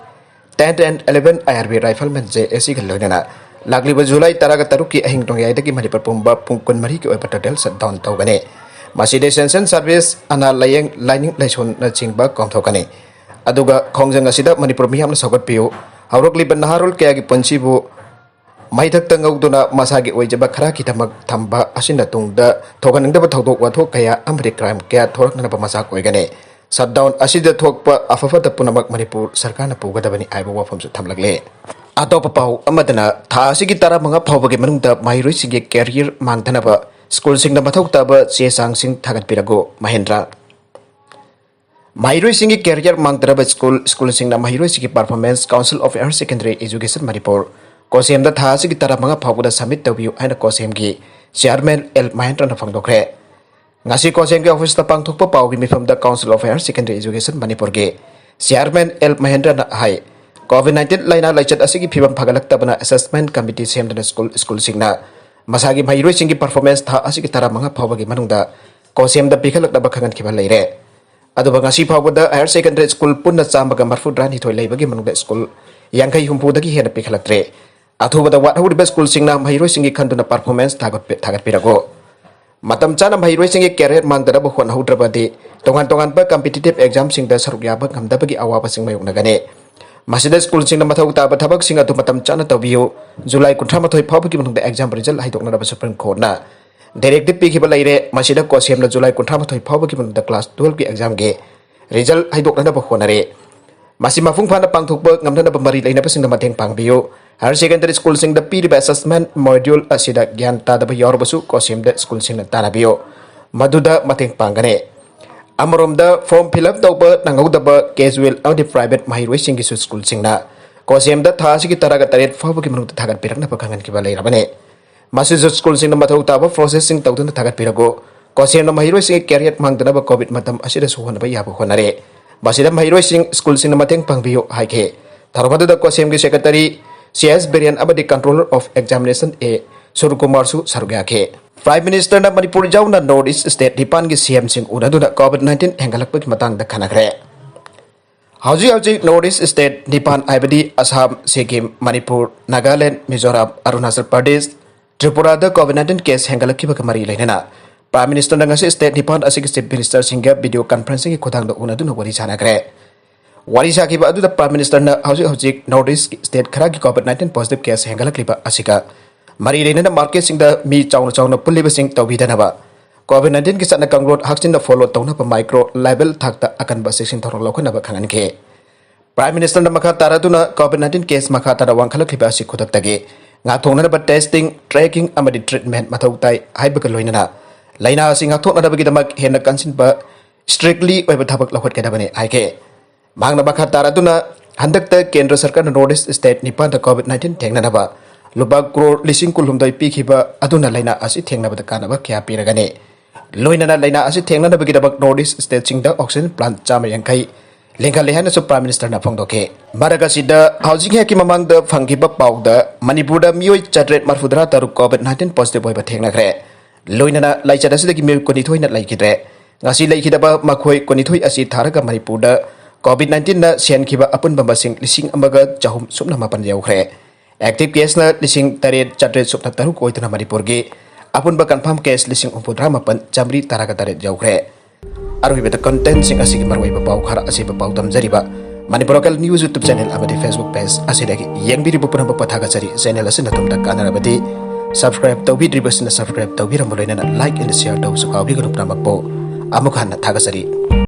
Tent and eleven IRB Riflemen, JACꯒ ꯂꯣꯏꯅꯅ ꯂꯥꯛꯂꯤꯕ ꯖꯨꯂꯥꯏ ꯇꯔꯥꯒ ꯇꯔꯨꯛꯀꯤ ꯑꯍꯤꯡ ꯅꯣꯡꯌꯥꯏꯗꯒꯤ ꯃꯅꯤꯄꯨꯔ ꯄꯨꯝꯕ ꯄꯨꯡ ꯀꯨꯟꯃꯔꯤꯒꯤ ꯑꯣꯏꯕ total shutdown ꯇꯧꯒꯅꯤ꯫ ꯃꯁꯤꯗ essential service, ꯑꯅꯥ ꯂꯥꯌꯦꯡ, ꯂꯥꯏꯅꯤꯡ ꯂꯥꯏꯁꯣꯟꯅꯆꯤꯡꯕ ꯀꯣꯝꯊꯣꯛꯀꯅꯤ꯫ ꯑꯗꯨꯒ ꯈꯣꯡꯖꯪ ꯑꯁꯤꯗ ꯃꯅꯤꯄꯨꯔ ꯃꯤꯌꯥꯝꯅ ꯁꯧꯒꯠꯄꯤꯌꯨ꯫ ꯍꯧꯔꯛꯂꯤꯕ ꯅꯍꯥꯔꯣꯜ ꯀꯌꯥꯒꯤ ꯄꯨꯟꯁꯤꯕꯨ ꯃꯩꯊꯛꯇ ꯉꯧꯗꯨꯅ ꯃꯁꯥꯒꯤ ꯑꯣꯏꯖꯕ ꯈꯔꯒꯤꯗꯃꯛ ꯊꯝꯕ ꯑꯁꯤꯅ ꯇꯨꯡꯗ ꯊꯣꯛꯍꯟꯅꯤꯡꯗꯕ ꯊꯧꯗꯣꯛ ꯋꯥꯊꯣꯛ ꯀꯌꯥ ꯑꯃꯗꯤ crime ꯀꯌꯥ ꯊꯣꯔꯛꯅꯅꯕ ꯃꯆꯥꯛ ꯑꯣꯏꯒꯅꯤ꯫ Shutdown ꯑꯁꯤꯗ ꯊꯣꯛꯄ ꯑꯐ ꯐꯠꯇ ꯄꯨꯝꯅꯃꯛ ꯃꯅꯤꯄꯨꯔ ꯁꯔꯀꯥꯔꯅ ꯄꯨꯒꯗꯕꯅꯤ ꯍꯥꯏꯕ ꯋꯥꯐꯝꯁꯨ ꯊꯝꯂꯛꯂꯦ꯫ ꯑꯇꯣꯞꯄ ꯄꯥꯎ ꯑꯃꯗꯅ, ꯊꯥ ꯑꯁꯤꯒꯤ ꯇꯔꯥꯃꯉꯥ ꯐꯥꯎꯕꯒꯤ ꯃꯅꯨꯡꯗ ꯃꯍꯩꯔꯣꯏꯁꯤꯡꯒꯤ career ꯃꯥꯡꯗꯅꯕ ꯁ꯭ꯀꯨꯜꯁꯤꯡꯅ ꯃꯊꯧ ꯇꯥꯕ ꯆꯦ ꯆꯥꯡꯁꯤꯡ ꯊꯥꯒꯠꯄꯤꯔꯛꯎ, ꯃꯍꯦꯟꯗ꯭ꯔ꯫ ꯃꯍꯩꯔꯣꯏꯁꯤꯡꯒꯤ career ꯃꯥꯡꯗꯅꯕ ꯁ꯭ꯀꯨꯜ, ꯁ꯭ꯀꯨꯜꯁꯤꯡꯅ ꯃꯍꯩꯔꯣꯏꯁꯤꯡꯒꯤ performance Council of Higher Secondary Education Manipur, ꯀꯣꯁꯦꯝꯗ ꯊꯥ ꯑꯁꯤꯒꯤ ꯇꯔꯥꯃꯉꯥ ꯐꯥꯎꯕꯗ submit ꯇꯧꯕꯤꯌꯨ ꯍꯥꯏꯅ ꯀꯣꯁꯦꯝꯒꯤ chairman ꯑꯦꯜ ꯃꯍꯦꯟꯗ꯭ꯔꯅ ꯐꯣꯡꯗꯣꯛꯈ꯭ꯔꯦ꯫ ꯉꯁꯤ ꯀꯣꯁꯦꯝꯒꯤ officeꯇ ꯄꯥꯡꯊꯣꯛꯄ ꯄꯥꯎꯒꯤ ꯃꯤꯐꯝꯗ Council of Higher Secondary Education Manipurꯒꯤ chairman ꯑꯦꯜ ꯃꯍꯦꯟꯗ꯭ꯔꯅ ꯍꯥꯏ, COVID nineteen ꯂꯥꯏꯅꯥ ꯂꯥꯏꯆꯠ ꯑꯁꯤꯒꯤ ꯐꯤꯕꯝ ꯐꯒꯠꯂꯛꯇꯕꯅ assessment committee ꯁꯦꯝꯗꯨꯅ ꯁ꯭ꯀꯨꯜ, ꯁ꯭ꯀꯨꯜꯁꯤꯡꯅ ꯃꯁꯥꯒꯤ ꯃꯍꯩꯔꯣꯏꯁꯤꯡꯒꯤ performance ꯊꯥ ꯑꯁꯤꯒꯤ ꯇꯔꯥꯃꯉꯥ ꯐꯥꯎꯕꯒꯤ ꯃꯅꯨꯡꯗ ꯀꯣꯁꯦꯝꯗ ꯄꯤꯈꯠꯂꯛꯅꯕ ꯈꯪꯍꯟꯈꯤꯕ ꯂꯩꯔꯦ꯫ ꯑꯗꯨꯒ ꯉꯁꯤ ꯐꯥꯎꯕꯗ higher secondary ꯁ꯭ꯀꯨꯜ ꯄꯨꯟꯅ ꯆꯥꯝꯃꯒ ꯃꯔꯤꯐꯨꯇꯔꯥꯅꯤꯊꯣꯏ ꯂꯩꯕꯒꯤ ꯃꯅꯨꯡꯗ ꯁ꯭ꯀꯨꯜ ꯌꯥꯡꯈꯩ ꯍꯨꯝꯐꯨꯗꯒꯤ ꯍꯦꯟꯅ ꯄꯤꯈꯠꯂꯛꯇ꯭ꯔꯦ꯫ ꯑꯊꯨꯕꯗ ꯋꯥꯠꯍꯧꯔꯤꯕ ꯁ꯭ꯀꯨꯜꯁꯤꯡꯅ ꯃꯍꯩꯔꯣꯏꯁꯤꯡꯒꯤ ꯈꯟꯗꯨꯅ performance ꯊꯥꯒꯠꯄꯤ-, ꯊꯥꯒꯠꯄꯤꯔꯛꯎ꯫ ꯃꯇꯝ ꯆꯥꯅ ꯃꯍꯩꯔꯣꯏꯁꯤꯡꯒꯤ career ꯃꯥꯡꯗꯅꯕ ꯍꯣꯠꯅꯍꯧꯗ꯭ꯔꯕꯗꯤ ꯇꯣꯉꯥꯟ ꯇꯣꯉꯥꯟꯕ competitive examꯁꯤꯡꯗ ꯁꯔꯨꯛ ꯌꯥꯕ ꯉꯝꯗꯕꯒꯤ ꯑꯋꯥꯕꯁꯤꯡ ꯃꯥꯌꯣꯛꯅꯒꯅꯤ꯫ ꯃꯁꯤꯗ ꯁ꯭ꯀꯨꯜꯁꯤꯡꯅ ꯃꯊꯧ ꯇꯥꯕ ꯊꯕꯛꯁꯤꯡ ꯑꯗꯨ ꯃꯇꯝ ꯆꯥꯅ ꯇꯧꯕꯤꯌꯨ꯫ ꯖꯨꯂꯥꯏ ꯀꯨꯟꯊ꯭ꯔꯥ ꯃꯥꯊꯣꯏ ꯐꯥꯎꯕꯒꯤ ꯃꯅꯨꯡꯗ exam result ꯍꯥꯏꯗꯣꯛꯅꯅꯕ Supreme Courtꯅ directive ꯄꯤꯈꯤꯕ ꯂꯩꯔꯦ꯫ ꯃꯁꯤꯗ ꯀꯣꯁꯦꯝꯅ ꯖꯨꯂꯥꯏ ꯀꯨꯟꯊ꯭ꯔꯥ ꯃꯥꯊꯣꯏ ꯐꯥꯎꯕꯒꯤ ꯃꯅꯨꯡꯗ class twelveꯀꯤ examꯒꯤ result ꯍꯥꯏꯗꯣꯛꯅꯅꯕ ꯍꯣꯠꯅꯔꯦ꯫ ꯃꯁꯤ ꯃꯄꯨꯡ ꯐꯥꯅ ꯄꯥꯡꯊꯣꯛꯄ ꯉꯝꯅꯅꯕ ꯃꯔꯤ ꯂꯩꯅꯕꯁꯤꯡꯅ ꯃꯇꯦꯡ ꯄꯥꯡꯕꯤꯌꯨ꯫ Higher secondary ꯁ꯭ꯀꯨꯜꯁꯤꯡꯗ ꯄꯤꯔꯤꯕ assessment module ꯑꯁꯤꯗ ꯒ꯭ꯌꯥꯟ ꯇꯥꯗꯕ ꯌꯥꯎꯔꯕꯁꯨ ꯀꯣꯁꯦꯝꯗ ꯁ꯭ꯀꯨꯜꯁꯤꯡꯅ ꯇꯥꯟꯅꯕꯤꯌꯨ, ꯃꯗꯨꯗ ꯃꯇꯦꯡ ꯄꯥꯡꯒꯅꯤ꯫ ꯑꯃꯔꯣꯝꯗ form fill up ꯇꯧꯕ ꯅꯪꯍꯧꯗꯕ casual ꯑꯃꯗꯤ private ꯃꯍꯩꯔꯣꯏꯁꯤꯡꯒꯤꯁꯨ ꯁ꯭ꯀꯨꯜꯁꯤꯡꯅ ꯀꯣꯁꯦꯝꯗ ꯊꯥ ꯑꯁꯤꯒꯤ ꯇꯔꯥꯒ ꯇꯔꯦꯠ ꯐꯥꯎꯕꯒꯤ ꯃꯅꯨꯡꯗ ꯊꯥꯒꯠꯄꯤꯔꯛꯅꯕ ꯈꯪꯍꯟꯈꯤꯕ ꯂꯩꯔꯕꯅꯤ꯫ ꯃꯁꯤꯁꯨ ꯁ꯭ꯀꯨꯜꯁꯤꯡꯅ ꯃꯊꯧ ꯇꯥꯕ processꯁꯤꯡ ꯇꯧꯗꯨꯅ ꯊꯥꯒꯠꯄꯤꯔꯛꯎ꯫ ꯀꯣꯁꯦꯝꯅ ꯃꯍꯩꯔꯣꯏꯁꯤꯡꯒꯤ career ꯃꯥꯡꯗꯅꯕ COVID ꯃꯇꯝ ꯑꯁꯤꯗꯁꯨ ꯍꯣꯠꯅꯕ ꯌꯥꯕ ꯍꯣꯠꯅꯔꯦ꯫ ꯃꯁꯤꯗ ꯃꯍꯩꯔꯣꯏꯁꯤꯡ ꯁ꯭ꯀꯨꯜꯁꯤꯡꯅ ꯃꯇꯦꯡ ꯄꯥꯡꯕꯤꯌꯨ ꯍꯥꯏꯈꯤ꯫ ꯊꯧꯔꯝ ꯑꯗꯨꯗ ꯀꯣꯁꯦꯝꯒꯤ secretary ꯁꯤ ꯑꯦꯁ ꯕꯤꯔꯦꯟ ꯑꯃꯗꯤ controller of examination ꯑꯦ ꯁꯨꯔꯀꯨꯃꯥꯔꯁꯨ ꯁꯔꯨꯛ ꯌꯥꯈꯤ꯫ Prime Ministerꯅ ꯃꯅꯤꯄꯨꯔ ꯌꯥꯎꯅ North East state ꯅꯤꯄꯥꯟꯒꯤ ꯁꯤ ꯑꯦꯝꯁꯤꯡ ꯎꯅꯗꯨꯅ COVID nineteen ꯍꯦꯟꯒꯠꯂꯛꯄꯒꯤ ꯃꯇꯥꯡꯗ ꯈꯟꯅꯈ꯭ꯔꯦ꯫ ꯍꯧꯖꯤꯛ ꯍꯧꯖꯤꯛ North East state ꯅꯤꯄꯥꯟ ꯍꯥꯏꯕꯗꯤ Assam, Sikkim, Manipur, Nagaland, Mizoram, Arunachal Pradesh, ꯇ꯭ꯔꯤꯄꯨꯔꯥꯗ COVID nineteen case ꯍꯦꯟꯒꯠꯂꯛꯈꯤꯕꯒ ꯃꯔꯤ ꯂꯩꯅꯅ Prime Ministerꯅ ꯉꯁꯤ state ꯅꯤꯄꯥꯟ ꯑꯁꯤꯒꯤ Chief Ministerꯁꯤꯡꯒ video conferencingꯒꯤ ꯈꯨꯠꯊꯥꯡꯗ ꯎꯅꯗꯨꯅ ꯋꯥꯔꯤ ꯁꯥꯅꯈ꯭ꯔꯦ꯫ ꯋꯥꯔꯤ ꯁꯥꯈꯤꯕ ꯑꯗꯨꯗ Prime Ministerꯅ ꯍꯧꯖꯤꯛ ꯍꯧꯖꯤꯛ North East state ꯈꯔꯒꯤ COVID nineteen positive case ꯍꯦꯟꯒꯠꯂꯛꯂꯤꯕ ꯑꯁꯤꯒ ꯃꯔꯤ ꯂꯩꯅꯅ marketꯁꯤꯡꯗ ꯃꯤ ꯆꯥꯎꯅ ꯆꯥꯎꯅ ꯄꯨꯜꯂꯤꯕꯁꯤꯡ ꯇꯧꯕꯤꯗꯅꯕ, COVID nineteenꯒꯤ ꯆꯠꯅ ꯀꯥꯡꯂꯣꯟ ꯍꯛꯆꯤꯟꯅ follow ꯇꯧꯅꯕ micro level ꯊꯥꯛꯇ ꯑꯀꯟꯕ ꯆꯦꯛꯁꯤꯟ ꯊꯧꯔꯥꯡ ꯂꯧꯈꯠꯅꯕ ꯈꯪꯍꯟꯈꯤ꯫ Prime Ministerꯅ ꯃꯈꯥ ꯇꯥꯔꯗꯨꯅ COVID nineteen case ꯃꯈꯥ ꯇꯥꯅ ꯋꯥꯡꯈꯠꯂꯛꯂꯤꯕ ꯑꯁꯤ ꯈꯨꯗꯛꯇꯒꯤ ꯉꯥꯛꯊꯣꯛꯅꯅꯕ testing, tracking ꯑꯃꯗꯤ treatment ꯃꯊꯧ ꯇꯥꯏ ꯍꯥꯏꯕꯒ ꯂꯣꯏꯅꯅ ꯂꯥꯏꯅꯥ ꯑꯁꯤ ꯉꯥꯛꯊꯣꯛꯅꯅꯕꯒꯤꯗꯃꯛ ꯍꯦꯟꯅ ꯀꯟꯁꯤꯟꯕ strictly ꯑꯣꯏꯕ ꯊꯕꯛ ꯂꯧꯈꯠꯀꯗꯕꯅꯤ ꯍꯥꯏꯈꯤ꯫ ꯃꯍꯥꯛꯅ ꯃꯈꯥ ꯇꯥꯔꯗꯨꯅ ꯍꯟꯗꯛꯇ ꯀꯦꯟꯗ꯭ꯔ ꯁꯔꯀꯥꯔꯅ North East state ꯅꯤꯄꯥꯟꯗ COVID nineteen ꯊꯦꯡꯅꯅꯕ ꯂꯨꯄꯥ ꯀ꯭ꯔꯣꯔ ꯂꯤꯁꯤꯡ ꯀꯨꯟꯍꯨꯝꯗꯣꯏ ꯄꯤꯈꯤꯕ ꯑꯗꯨꯅ ꯂꯥꯏꯅꯥ ꯑꯁꯤ ꯊꯦꯡꯅꯕꯗ ꯀꯥꯟꯅꯕ ꯀꯌꯥ ꯄꯤꯔꯒꯅꯤ꯫ ꯂꯣꯏꯅꯅ ꯂꯥꯏꯅꯥ ꯑꯁꯤ ꯊꯦꯡꯅꯅꯕꯒꯤꯗꯃꯛ North East stateꯁꯤꯡꯗ oxygen plant ꯆꯥꯝꯃ ꯌꯥꯡꯈꯩ ꯂꯤꯡꯈꯠꯂꯦ ꯍꯥꯏꯅꯁꯨ Prime Ministerꯅ ꯐꯣꯡꯗꯣꯛꯈꯤ꯫ ꯃꯔꯛ ꯑꯁꯤꯗ ꯍꯧꯖꯤꯛ ꯍꯦꯛꯀꯤ ꯃꯃꯥꯡꯗ ꯐꯪꯈꯤꯕ ꯄꯥꯎꯗ ꯃꯅꯤꯄꯨꯔꯗ ꯃꯤꯑꯣꯏ ꯆꯥꯇ꯭ꯔꯦꯠ ꯃꯔꯤꯐꯨꯇꯔꯥ ꯇꯔꯨꯛ COVID nineteen positive ꯑꯣꯏꯕ ꯊꯦꯡꯅꯈ꯭ꯔꯦ꯫ ꯂꯣꯏꯅꯅ ꯂꯥꯏꯆꯠ ꯑꯁꯤꯗꯒꯤ ꯃꯤꯑꯣꯏ ꯀꯨꯟꯅꯤꯊꯣꯏꯅ ꯂꯩꯈꯤꯗ꯭ꯔꯦ꯫ ꯉꯁꯤ ꯂꯩꯈꯤꯗꯕ ꯃꯈꯣꯏ ꯀꯨꯟꯅꯤꯊꯣꯏ ꯑꯁꯤ ꯊꯥꯔꯒ ꯃꯅꯤꯄꯨꯔꯗ COVID nineteenꯅ ꯁꯤꯍꯟꯈꯤꯕ ꯑꯄꯨꯟꯕ ꯃꯁꯤꯡ ꯂꯤꯁꯤꯡ ꯑꯃꯒ ꯆꯍꯨꯝ ꯁꯨꯞꯅ ꯃꯥꯄꯟ ꯌꯧꯈ꯭ꯔꯦ꯫ Active caseꯅ ꯂꯤꯁꯤꯡ ꯇꯔꯦꯠ ꯆꯥꯇ꯭ꯔꯦꯠ ꯁꯨꯞꯅ ꯇꯔꯨꯛ ꯑꯣꯏꯗꯨꯅ ꯃꯅꯤꯄꯨꯔꯒꯤ ꯑꯄꯨꯟꯕ confirm case ꯂꯤꯁꯤꯡ ꯍꯨꯝꯐꯨꯇꯔꯥ ꯃꯥꯄꯟ ꯆꯥꯃꯔꯤ ꯇꯔꯥꯒ ꯇꯔꯦꯠ ꯌꯧꯈ꯭ꯔꯦ꯫ ꯑꯔꯣꯏꯕꯗ contentꯁꯤꯡ ꯑꯁꯤꯒꯤ ꯃꯔꯨꯑꯣꯏꯕ ꯄꯥꯎ ꯈꯔ ꯑꯁꯤꯕ ꯄꯥꯎꯗꯝꯖꯔꯤꯕ Manipur Local News YouTube channel ꯑꯃꯗꯤ Facebook page ꯑꯁꯤꯗꯒꯤ ꯌꯦꯡꯕꯤꯔꯤꯕ ꯄꯨꯝꯅꯃꯛꯄꯨ ꯊꯥꯒꯠꯆꯔꯤ꯫ Channel ꯑꯁꯤꯅ ꯑꯗꯣꯝꯗ ꯀꯥꯟꯅꯔꯕꯗꯤ subscribe ꯇꯧꯕꯤꯗ꯭ꯔꯤꯕꯁꯤꯡꯅ subscribe ꯇꯧꯕꯤꯔꯝꯕ ꯂꯣꯏꯅꯅ like and share ꯇꯧꯕꯁꯨ ꯀꯥꯎꯕꯤꯒꯅꯨ꯫ ꯄꯨꯝꯅꯃꯛꯄꯨ ꯑꯃꯨꯛ ꯍꯟꯅ ꯊꯥꯒꯠꯆꯔꯤ꯫